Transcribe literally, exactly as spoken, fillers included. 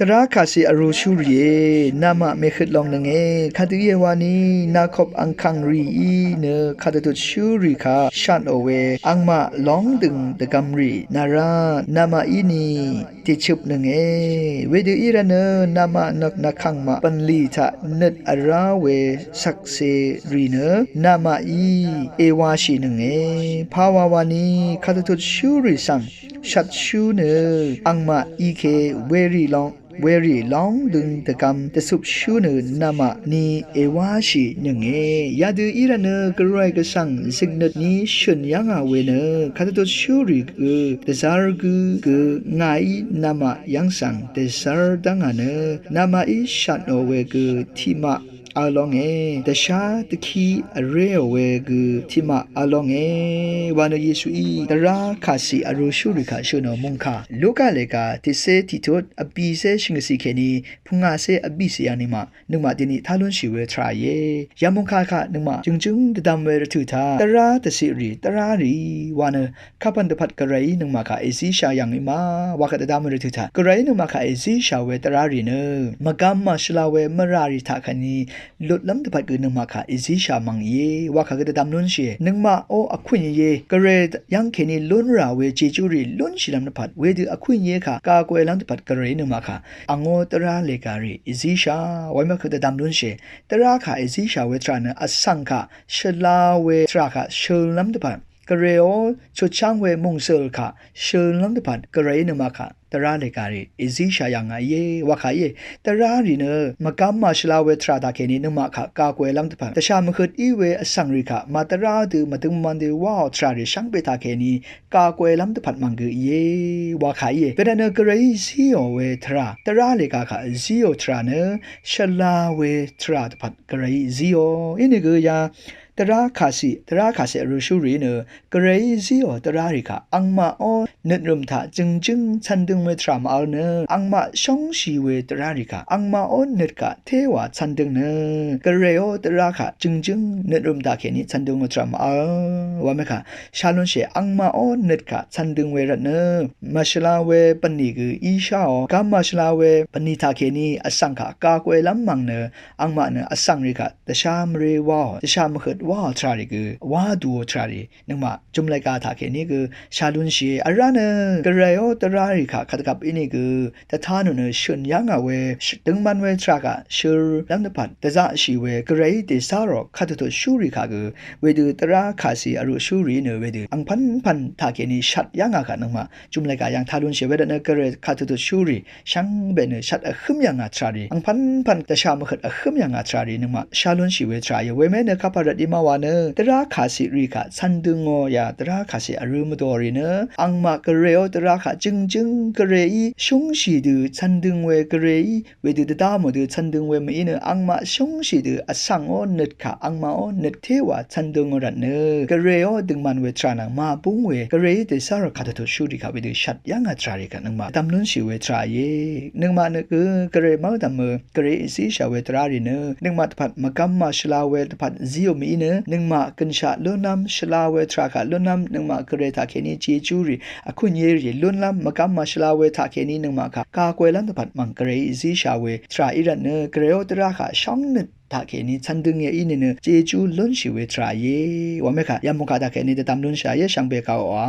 Tvrá kàcì vrūshúrìé, namaq mèhøt longnønge. Kadø íe wani, nakop angkàng rìí nø kadvtutshúrì kaq shatò we angmaq lóngdø̀ng dvgvmrì nàrá, namaq íni dèchøpnønge. Wedø í rvtnø namaq nø nàkàngmaq bv̀nlì taq nøt vrá we shvkse rì nø namaqí èwashìnønge. Pawa wani kadvtutshúrì svng shatshú nø angmaq íke werì long, werì lóngdø̀ng dvgvm dvcupshú nø namaq ni èwáshìnønge. Yadø í rvtnø Gvray Gvsvng zøknøt ni shø̀n yv́ngà we nø kadvtutshúrì gø dvzv́r gǿ gø ngàí namaq yv́ng svng dvzv́r dv́ngà nø namaqí shatnò we gø tiqmaq v̄l lónge. Dvshá dvkí vréò we gø tiqmaq v̄l lónge. Wa nø Yesuí tvrá kàcì vrūshúrì kaq shø̀nò mòngkà Luka lèga tiqcé tiqtut vbìcé shvngøtcì kèní pungacé vbìcè yv̀ng nìmaq, nøngmaq dini tá lúnshì we tvrà íe. Yamungkà kaq nøngmaq jø̀ngjǿng dvdvm we rvtø̀ taq tvrá dvciqrì, tvrárì wa nø kapv̀n dvpvt Gvrayí nøngmaq kaq èzíshà yv̀ngì ma wa kaq dvdvm we rvtø̀ taq Gvrayí nøngmaq kaq èzíshà we tvrárì nø mvgvm màshvla we mvràrì taq kèní lutlv́m dvpvt gø nøngmaq kaq èzíshà mv̀ng íe wa kaq gø dvdvm lúnshìe. Nøngmaq ó vkúìn íe, Gvray yv́ng kèní lúnrà we jejúrì lúnshìlv́m dvpvt wedø vkúìn íe kaq gagwelv́m dvpvt Gvrayí nøngmaq kaq angó tvrá lègàrì èzíshà wa mvkø dvdvm lúnshìe. Tvrá kaq èzíshà we tvrà nø vsvng kaq shvla we tvrà kaq shø̄lv́m dvpvt, Gvrayó chutcháng we mòngsøl kaq shø̄lv́m dvpvt Gvrayí nøngmaq kaq tvrá lègàrì èzíshà yv̀ngà íe wa kà íe. Tvrárì nø mvgvm màshvla we tvrà taq kèní nøngmaq kaq gagwelv́m dvpvt dvshà mvhøt í we vsvngrì kaq màtvrá dø mvdøngman dø wáò tvràrì shvngbe taq kèní gagwelv́m dvpvt mv̀ng gø íe wa kà íe. Wervtnø Gvrayí zíò we tvrà, tvrá lègà kaq zíò tvrà nø shvla we tvrà dvpvt Gvrayí zíò. Inìgø ya tvrá kàcì, tvrá kàcì vrūshúrì nø Gvrayí zíò tvrárì kaq angmaqó nøtrø̀m taq jø̀ngjǿng cv̄ndøng we tvrà màvl nø angmaq shóngshì we tvrárì kaq angmaqó nøt kaq téwà cv̄ndøng nø Gvrayó tvrá kaq jø̀ngjǿng nøtrø̀m taq kèní cv̄ndøng we tvrà màvl wa mvkà shá lúnshìe. Angmaqó nøt kaq cv̄ndøng we rvtnø màshvla we bv̀nlì gø ísháò. Gvm màshvla we bv̀nlì taq kèní vsvng kaq gagwelv́m mv̀ng nø angmaq nø vsvngrì kaq dvshá mvré wáò, dvshá mvhøt wáò tvràrì gø wá dùò tvràrì nøngmaq jumlai ga taq kèní gø shá lúnshìe. Vrá nø Gvrayó tvrárì kaq kvdvgvp ínìgø dvtá nò nø shø̀n yv́ngà we døngman we tvrà kaq shø̄lv́m dvpvt dvzaqshì we Gvrayí dècá rò kadvtutshúrì kaq gø wedø tvrá kàcì vrūshúrì nø wedø angpv́npv̀n taq kèní shvt yv́ngà kaq nøngmaq jumlai ga yv́ng tá lúnshìe. Wervtnø Gvray kadvtutshúrì shvngbe nø shvt vhǿm yv̀ngà tvràrì angpv́npv̀n dvshà mvhøt vhǿm yv̀ngà tvràrì nøngmaq shá lúnshì we tvrà íe. Wemé nø kapà rvt í má wa nø tvrá kàcì rì kaq cv̄ndøng ò ya tvrá kàcì vrū mvdòrì nø angmaq Gvrayó tvrá kaq jø̀ngjǿng Gvrayí shóngshì dø cv̄ndøng we Gvrayí wedø dvdá mò dø cv̄ndøng we mv-í nø angmaq shóngshì dø vsvngó nøt kaq angmaqó nøt téwà cv̄ndøng ò rvtnø Gvrayó døngman we tvrà nvng màbúng we Gvrayí dècá rò kadvtutshúrì kaq wedø shvt yv́ngà tvràrì kaq nøngmaq dvdvm lúnshì we tvrà íe. Nøngmaq nø gø Gvray mv́l dv̀mø Gvrayí èzíshà we tvrárì nø nøngmaq dvpvt mvgvm màshvla we dvpvt zíò mv-í nø nøngmaq gønshaq lúnlv́m shvla we tvrà kaq lúnlv́m nøngmaq Gvray taq kèní jejúrì vkúìn íe rì lúnlv́m mvgvm màshvla we taq kèní nøngmaq kaq gagwelv́m dvpvt mv̀ng Gvrayí èzíshà we tvrà í rvtnø Gvrayó tvrá kaq shóngnøt taq kèní cv̄ndøng íe í nø nø jejú lúnshì we tvrà íe wa mvkà yamungkà taq kèní dvdvm lúnshà íe shvngbe kaq wa